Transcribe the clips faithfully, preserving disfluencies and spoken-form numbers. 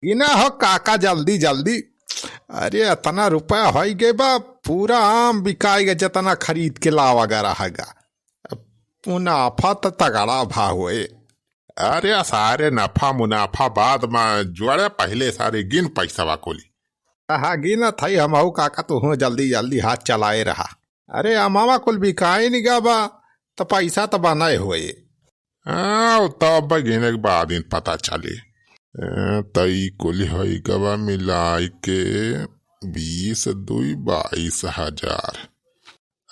गिना हो काका, जल्दी जल्दी। अरे, अतना रुपया होइ गए बा, पूरा आम बिकाइ गए, जतना खरीद के लावा गा रहा गा। मुनाफा त तगड़ा भा होए। अरे सारे, नफा मुनाफा बाद मा जोड़े, पहिले सारे गिन पैसवा कुली। हाँ, गिनत हई हमहू काका, तू हूँ जल्दी जल्दी हाथ चलाए रहा। अरे अमावा कुल बिकाइन गा बा, त पैसा त बनाए होए। हाँ, तब गिने के बाद ही पता चली। ए, त ई कुल होई गवा मिलाई के बीस दुई बाईस हजार।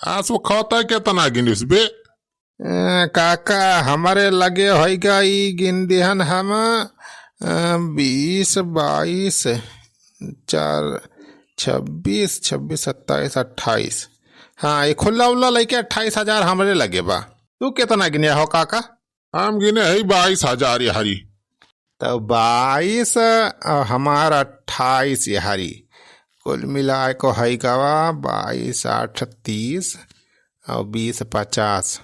आ सुखौता केतना गिनिस बे? ए, काका, हमरे लगे होइगा ई गिन दिहन हम, अ, बीस, बाईस, चार, छब्बीस, छब्बीस, सत्ताईस, अट्ठाईस। हाँ, ई खुल्ला उल्ला लइके अट्ठाईस हजार हमरे लगे बा। तू केतना गिने हो काका? हम गिने हई बाईस हजार यहरी। त बाईस अउ हमार अट्ठाईस यहरी, कुल मिलाए को हई गवा बाईस आठ तीस अउ बीस पचास,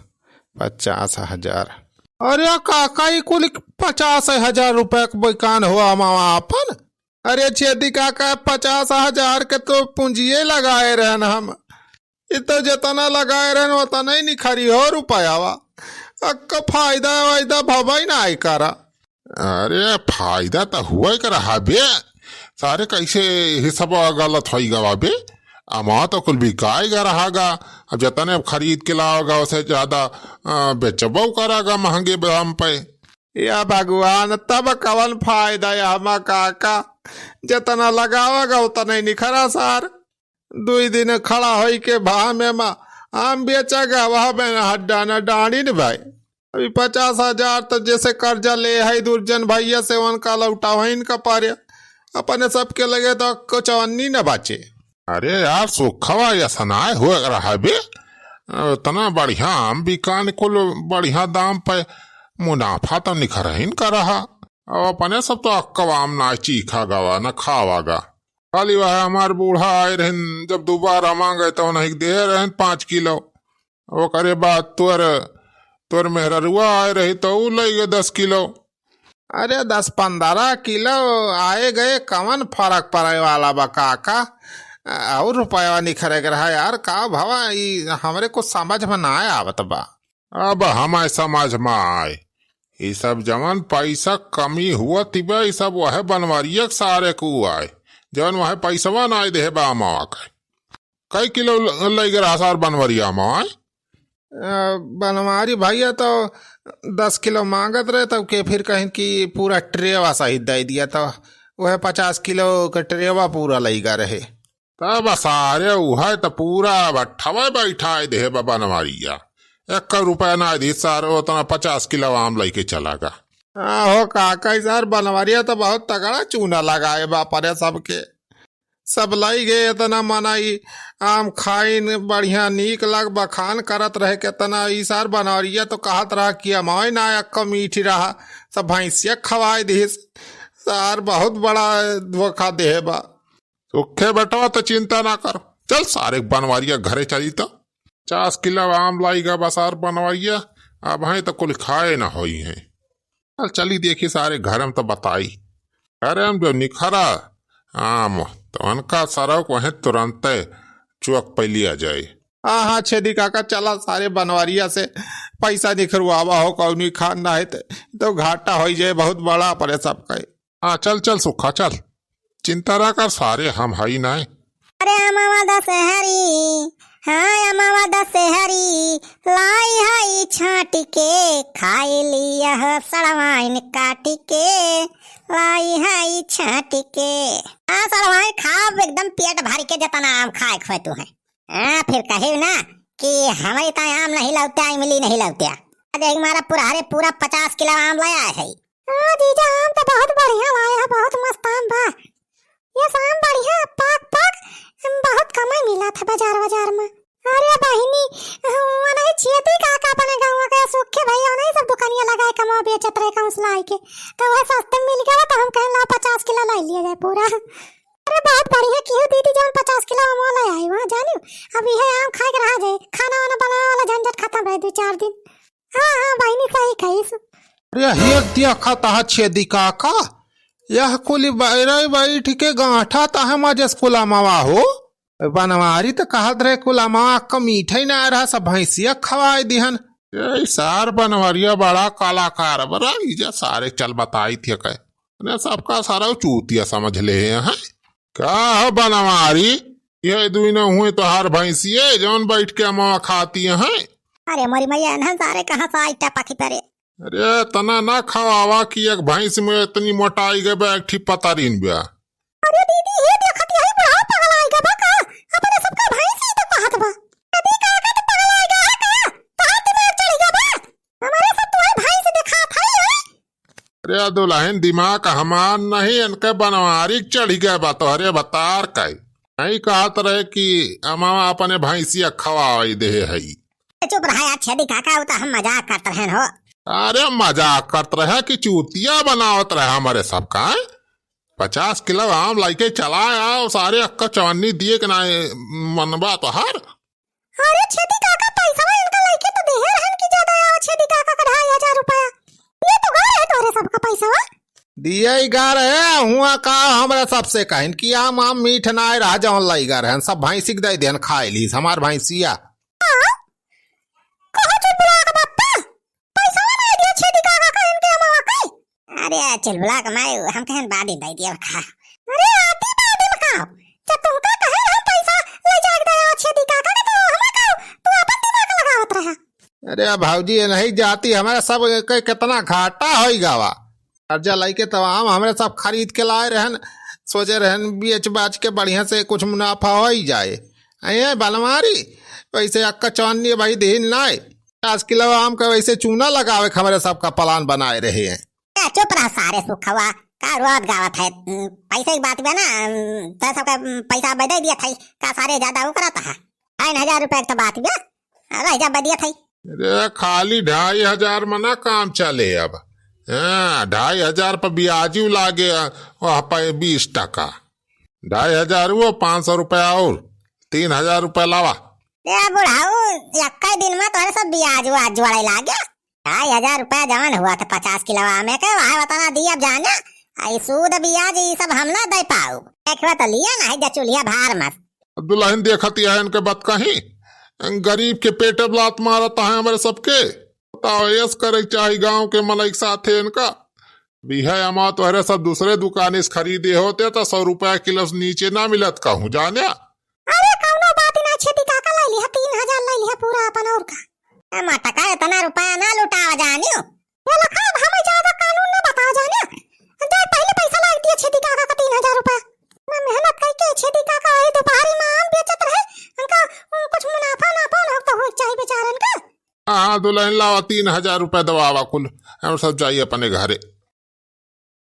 पचास हजार। अरे काका, ई कुल पचास हजार रुपया के बेकान हुआ मावा आपन? अरे छेदी काका, पचास हजार के तो पूंजिये लगाए रहन हम। इ तो जेतना लगाए रहन, ओतना ही निखरी हो रुपयावा। अक्का फायदा वायदा भवा ही ना आई करा। अरे, फायदा त हुआ ही करा बे। सारे कैसे हिसाब गलत होई गवा बे। अमा तो कुल बिकाए गा रहा गा। अब जतने अब खरीद के लावा गा, उसे ज्यादा, अ, बेचबो करा गा महंगे दाम पे। या भगवान, तब कवन फायदा या हमा काका? जतना लगावा गा, उतना ही निखरा सार। दुई दिन खड़ा होई के भा में मा आम बेचा गा, वह में हड्डा न डांडी न भाई। अभी पचास हजार तो जैसे कर्जा ले है दुर्जन भैया से, उनका लौटावइन का पारे, अपने सबके लगे तो कुछ अन्नी न बाचे। अरे यार, सुखवा यसनाय हो रहा बे, इतना बढ़िया आम बिकान कुल बढ़िया दाम पे, मुनाफा तो निखरहिन का रहा। अब अपने सब तो अक्कवा आम ना चीखा गवा, न खावा गा। खाली वह हमार बूढ़ा आए रहन, जब दोबारा मांगे तो उन्हें दे रहन पाँच किलो। ओकरे बाद तोर, तोर मेहररुआ आए रही तो ऊ लई गए दस किलो। अरे, दस पन्द्रह किलो आए गए, कवन फर्क पड़े वाला बा काका? और रुपया निखरे के रहा यार, का भवा, ई हमरे कुछ समझ में ना आवत बा। अब हमारे समझ में आए, ई सब जवन पैसा कमी हुआ तिबे, ई सब वह बनवारिया के सारे को आए, जवन वह पैसवा ना आए देहे बा अमावा के। कई किलो ल-, लई गए रहा सार बनवारिया में आए? अ, बनवारी भैया तो दस किलो मांगत रहे, तब के फिर कहिन कि पूरा ट्रेवा सहित दे दिया, तो वह पचास किलो के ट्रेवा पूरा लई गा रहे। तब सारे उहे त पूरा भट्ठवे बैठाए देहे बा बनवारिया। एक रुपया ना दी सारे, उतना पचास किलो आम लइके चला गा। हाँ हो काका, ई सार बनवारिया तो बहुत तगड़ा चूना लगाए बा अपने सबके। सब लई गए इतना मनई आम खाइन, बढ़िया नीक लाग बखान करत रहे केतना। ई सार बनवारिया तो कहत रहा कि अमाय ना अक्का मीठी रहा, सब भैंसिया खवाए दिहिस। सार बहुत बड़ा धोखा देहे बा। सुखे बेटवा, तो चिंता ना कर, चल सारे बनवारिया घरे चली तो। पचास किलो आम लाई गा बा सार बनवारिया, अब हैं तो कुल खाए ना होई हैं। चल चली देखी सारे घर में तो बताई। अरे हम जो निखरा आम तो उनका सरक वहीं तुरंते चुअक पे लिया जाए। हाँ, हाँ, छेदी काका, चला सारे बनवारिया से पैसा निखरवावा हो, कौनी खान ना है ते, तो घाटा होई जाए बहुत बड़ा परे सबका। हाँ, चल, चल सुखा, चल। चिंता ना कर, सारे हम हई नाय। अरे अमवा दशहरी, हाँ अमवा दशहरी, लाई हई छाँटि के, खाई लिया हो सड़वाइन काटि के, लाई हई छाँटि के। हाँ सड़वाइन खाब एकदम पेट भरि के, जतना आम खाए खोए तू है। हाँ, फिर कहे ना कि हमरे ताय आम नहीं लौत्या, इमली नहीं लौत्या। आज एक मारा पुरहरे पूरा पचास किलो आम लाया है। हाँ जीजा, आम तो बहुत बढ़िया लाए है, बहुत मस्त आम बा। ये आम बढ़िया पाक पाक, बहुत कम ही मिला था बाजार बाजार में। अरे बहिनी, वो नहीं छियती का, का अपने गाँव के सुखे भैया नहीं सब दुकानिया लगाए कमा बेचत रहे काउंस लाई के, तो वह सस्ते में मिल गया, तो हम कहन ला पचास किलो लाई लिया जाए पूरा। अरे बहुत बढ़िया किहू दीदी, जौन पचास किलो अमवा ले आई वहाँ जानियो। अब इहे आम खाए के रहा जाए, खाना वाना बनावे वाला झंझट खत्म रहे दो चार दिन। हाँ, हाँ, बहिनी सही कहिस। अरे एक दिया खाता है छेदी काका, यह कुली बैरे बैठ के गांठा ताहे मजस कुलामवा हो। बनवारी त कहत रहे कुलामवा क मीठे ना रहा, सब भैंसिया खवाए दिहन। ये सार बनवरिया बड़ा कलाकार बरा, इजा सारे चल बताई थे कहे। ने सबका सारा चूतिया समझ ले हैं। का हो बनवारी, ये दुई न हुए तो हर भैंसिए जौन बैठ के अमवा खाती हैं। अरे मोरी मैया, इन्हन सारे कहाँ से आई टपकी परे? अरे तना ना खवावा कि एक भैंस में इतनी मोटाई गए बा, एक ठी पतरीन बा। अरे दीदी, ये देखत यही बुढ़ाऊ पगलाइ गवा का? अपने सबका भैंस ही तो कहत बा। दीदी का का तो पगलाइ गवा है का? तोहार दिमाग चढ़ गवा बा? हमारे सब तोहार भैंस दिखात है, हैं? अरे दुलहिन, दिमाग हमार नहीं, इनके बनवारी चढ़ गवा बा तोहरे भतार का। नहीं कहत रहे कि अमावा अपने भैंसिया खवाई दे है। ए, चुप रहा यार छेदी काका, वो तो हम मजाक करत रहेन हो। अरे मजाक करत रहे कि चूतिया बनावत रहे हमारे सबका, हैं? पचास किलो आम लाइके चला आओ, सारे अक्का चवन्नी दिए के ना मनबा तोहार। अरे छेदी काका, पैसवा इनका लाइके तो देहे रहन कि ज्यादा आओ छेदी काका का ढाई हजार रुपया। ये तो गा रहे तोहरे सबका पैसवा। दिए ही गा रहे, हुआ का हमरा सबसे कहिन कि आम आम मीठ ना आए रहा जौन लाई गा रहन, सब भैंसी के दे देन खाए ली, हमार भैंसिया। हाँ? कहो चुलबुला के बप्पा, पैसा ना दिया छेदी काका का इनके अमावा के। अरे चुलबुला के माई, हम कहन बादी दे दिया खा। अरे आती बादी में खाओ, जब तुमका कहे हम पैसा ले जाके दे छेदी काका के तो हमें कहो, तू अपन दिमाग लगावत रहा। अरे भौजी, ये नहीं जाती, हमारे सब के कितना घाटा होई गवा। कर्जा लइके तब आम हमरे सब खरीद के लाए रहन, सोचे रहन बेच बाच के बढ़िया से कुछ मुनाफा हो ही जाए। अये बनवारी, वैसे अक्का चौन्नी भाई देहिन नाय, पाँच किलो आम का वैसे चूना लगावे के हमरे सबका प्लान बनाए रहे हैं। ए, चुप रह सारे सुखवा, का रोत गावत है? उम, पैसे की बात बा ना, उम, तो सबका, उम, पैसा बदे दिया था, का सारे ज्यादा वो करत है? तीन हजार रुपया के तो बात बा, रह जा बदिया था। अरे खाली ढाई हजार में ना काम चले अब। हाँ, ढाई हजार पर ब्याजू लागे, वह पे बीस टका। ढाई हजार वो पाँच सौ रुपया और तीन हजार रुपया लावा। ए बुढ़ाऊ, यक्का दिन में तोहरे सब ब्याज व्याज जोड़े लागे। ढाई हजार रुपया जवन हुआ था पचास किलो आमे के, वह उतना दिया अब जाने, आई सूद ब्याज ई सब हम ना दे पाऊ। एक बार तो लिया ना है जा चूल्हिया भार मत। दुलहिन देखत यह इनके बात कहीं, गरीब के पेटे लात मारत है हमरे सबके। बताओ, ऐस करे के चाही गाँव के मनई के साथे इनका। बिहा अमा तोहरे सब दूसरे दुकानी से खरीदे होते तो सौ रुपया किलो से नीचे ना मिलत कहूँ, जाने। अरे कौनो बात ना, छेदी काका ले लिहा, तीन हजार ले लिहा पूरा अपन और का। ए मटका, इतना रुपया ना लुटावा जानियो। ये लखा, अब हमें ज्यादा कानून ना बतावा जानियो। जाए पहले पैसा लाग दिया छेदी काका का तीन हजार रुपया। ना मेहनत करके छेदी काका वही दोपहरी में आम बेचत रहे, उनका, उम, कुछ मुनाफा नाफा ना हो तो हो चाहे बेचारन का। हाँ, हाँ, दुलहिन लावा, तीन हजार रुपया दवावा कुल, हम सब जाई अपने घरे।